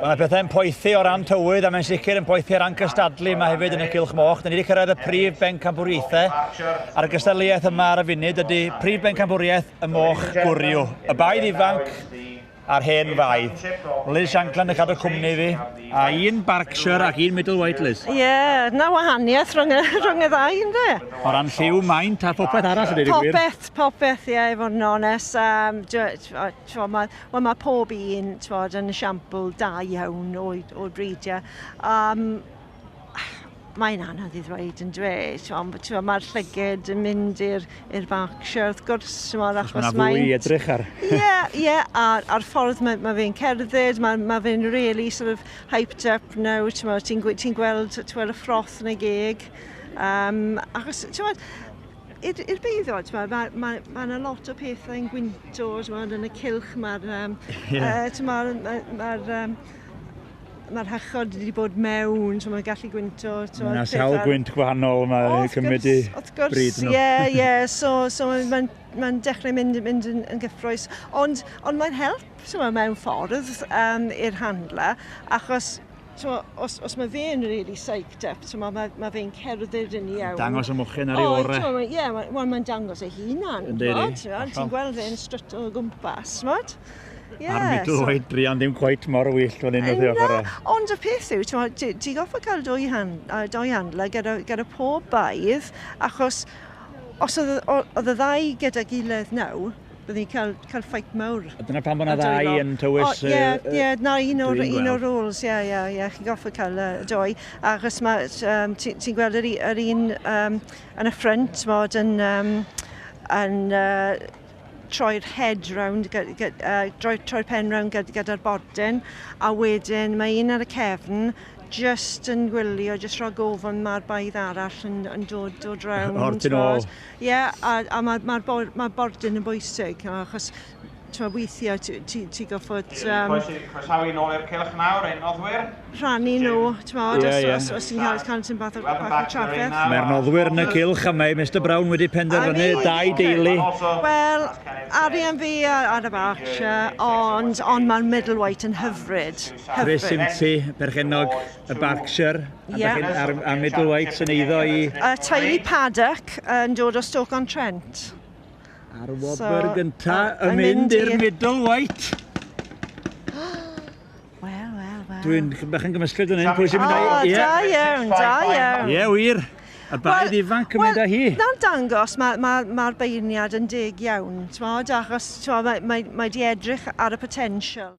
Wel, mae pethau'n poethi o ran tywydd a mae'n sicr yn poethi o ran cystadlu yma hefyd yn y Cylch Moch. Da ni wedi cyrraedd y prif bencampwriaethau a'r gystadleuaeth yma ar y funud ydy prif bencampwriaeth y moch gwryw. Y baedd ifanc a'r hen faedd. Liz Shankland yn cadw cwmni fi, a un Berkshire ac un Middle White, Liz. Ie, yeah, na wahaniaeth rhwng y, rhwng y ddau, ynddo? O ran lliw, maint a phopeth arall, ydy gwir. Popeth, popeth, ie, i fod yn onest. Um, mae, well, mae pob un twod, yn esiampl da iawn o'r, o'r bridiau. Um, mae'n anodd i ddweud yn dweud. Mae'r llyged yn mynd i'r i'r Berkshire wrth gwrs, t'mod, achos mae'n... Mae fwy i edrych ar. Ie, ie, a'r, a'r ffordd mae, mae fe'n cerdded, mae, mae fe'n really sort of hyped up now, t'mod, ti'n ti gweld, ti weld y ffroth yn ei geg. Um, achos, t'mod, i'r beiddo, t'mod, mae ma, ma yna lot o pethau yn gwynto, t'mod, yn y cylch, mae'r, um, yeah. uh, t'mod, mae'r ma um, mae'r hachod wedi bod mewn, so mae'n gallu gwynto. Mae yna sawl gwynt gwahanol mae'n cymryd i bryd nhw. Ie, ie, so, so mae'n ma dechrau mynd, mynd yn, yn gyffroes. Ond, ond mae'n help so mewn ffordd um, i'r handler, achos so, os, os mae fe'n really psyched up, so mae, mae, mae fe'n cerdded yn iawn. Dangos y mochyn ar ei orau. Ie, yeah, mae'n ma dangos ei hunan. Ti'n gweld fe'n strutto o gwmpas, mod? Yeah, A'r middleweight so, druan ddim cweit mor wyllt fan hyn wrth ei ochr. Ond y peth yw, ti, ti goffa cael dwy, hand, dwy handler gyda, gyda pob baedd, achos os oedd, oedd y ddau gyda gilydd naw, byddwn ni'n cael, cael ffait mawr. A dyna pam bod yna ddau yn tywys... Ie, ie, na un o'r, un o'r rules, ie, ie, ie, chi'n goffa cael uh, dwy. Achos um, ti'n ti gweld yr, yr un um, yn y ffrynt, mod yn, um, yn uh, troi'r head round, uh, troi'r pen round gyda'r bordyn, a wedyn mae un ar y cefn just yn gwylio, just rhag ofn mae'r baedd arall yn, yn dod, dod round. O'r tu nôl. Ie, yeah, a, a mae'r ma, ma, ma bordyn yn bwysig, achos ti'n weithiau ti, ti, ti goffod... Um, Croesawu nôl i'r cylch nawr, ein noddwyr. Rhannu nhw, ti'n modd, os, yeah. os, os ti'n cael, cael ti'n bach o trafferth. Mae'r noddwyr yn y cylch a mae Mr Brown wedi penderfynu dau deulu. Wel, arian fi ar y Berkshire, ond, ond mae'r Middle White yn hyfryd. Chris Simpty, perchennog y Berkshire, a, yeah. a'r, a Middle White sy'n eiddo i... Uh, teulu Paddock yn dod o Stoke-on-Trent. A'r wobr so, gynta yn mynd i'r Middle White. Wel, wel, wel. Dwi'n bach yn gymysglyd yn hyn. Pwy sy'n mynd â hi? Da iawn, da iawn. Ie, wir. Y baedd ifanc yn mynd â hi. Na'n dangos, mae'r ma, ma, ma beirniad yn deg iawn, t'mod, achos t'mod, mae, mae, mae di edrych ar y potential.